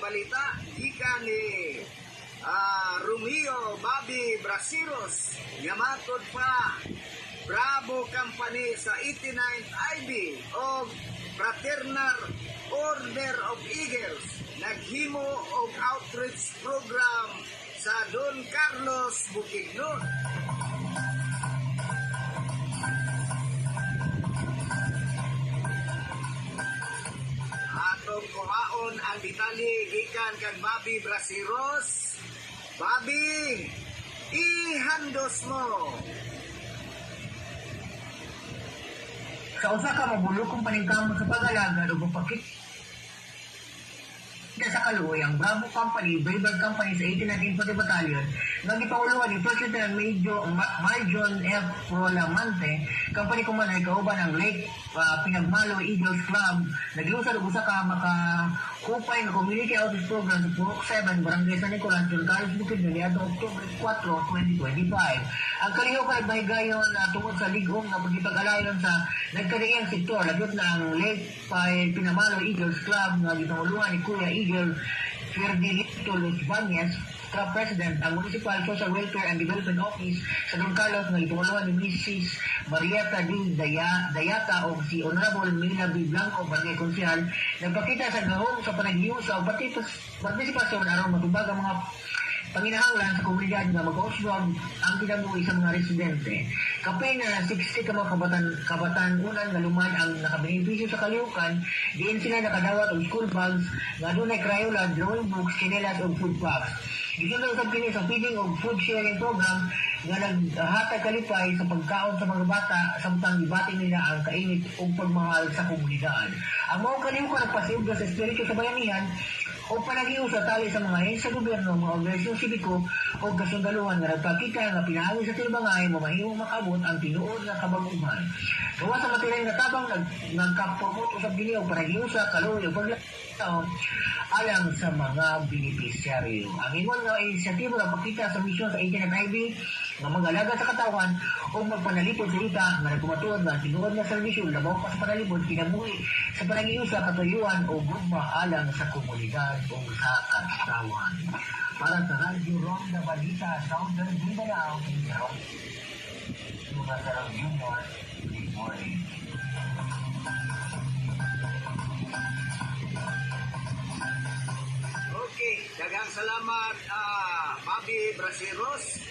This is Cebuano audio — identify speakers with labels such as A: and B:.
A: balita gikan ni Romeo Bobby Brasiros nga matod pa Bravo Company sa 89th IB o Fraternal Order of Eagles naghimo og outreach program sa Don Carlos, Bukidnon. Atong kuhaon ang detalye gikan kang Bobby Brasiros. Bobby, ihandos mo.
B: Sa usa ka mabulokong paningkamot sa pag-alagad ug pagpakita sa kaluoy, ang Bravo Company, Brave Company sa 89th Infantry Battalion nga gipanguluhan ni First Lieutenant Major Marjon F. Rolamante, Company Commander, kauban ang Lake Pinagmalo Eagles Club, naglusad og usa ka makahupay nga community outreach program sa Purok 7, Barangay San Nicolas, Don Carlos, Bukidnon niadtong Oktubre 4, 2025. Ang kalihok ay mahigayon na tungod sa lig-om nga pagkipag-alayon sa nagkadaiyang sektor, lagyot na ang Lake Pinamalo Eagles Club nga gipanguluhan ni Kuya Eagle Ferdinando Los Bañez, Club President, ang Municipal Social Welfare and Development Office sa Don Carlos nga gipanguluhan ni Mrs. Marieta D. Dayata o si Honorable Mila B. Blanco, Barangay Konsehal, nagpakita sa gahom sa panaghiusa o partisipasyon aron matubag ang mga panginahanglan sa komunidad nga mag-usbag ang kinabuhi sa mga residente. Kapin na 60 ka mga kabatan-unan nga lumad ang nakabenepisyo sa kalihukan, diin sila nakadawat og school bags nga adunay crayola, drawing books, tsinelas ug food packs. Gisunod usab kini sa feeding og food sharing program nga naghatag kalipay sa pagkaon sa mga bata samtang gibati nila ang kainit ug pagmahal sa komunidad. Ang maong kalihukan nagpasiugda sa espiritu sa bayanihan o panaghiusa tali sa mga ahensya sa gobyerno, mga organisasyon sibiko o kasundaluhan nga nagpakita nga pinaagi sa tinubangay mamahimong makabot ang tinuod nga kabag-uhan. Gawas sa material nga tabang, nagka-promote usab kini og panaghiusa, kaluoy ug paglaom alang sa mga benepisyaryo. Ang ingon nga inisyatibo nagpakita sa misyon sa 89 IB nga mag-alaga sa katawan o magpanalipod sa ita nga nagkumatuod nga ang tinuod nga serbisyo labaw pa sa panalipod, kinabuhi sa panaghiusa, katuyuan o gugma alang sa komunidad o sa katawan. Para sa Radyo Ronda Balita, Southern Mindanao, Jr. Good morning.
A: Okay, daghang salamat, Bobby Brasiros.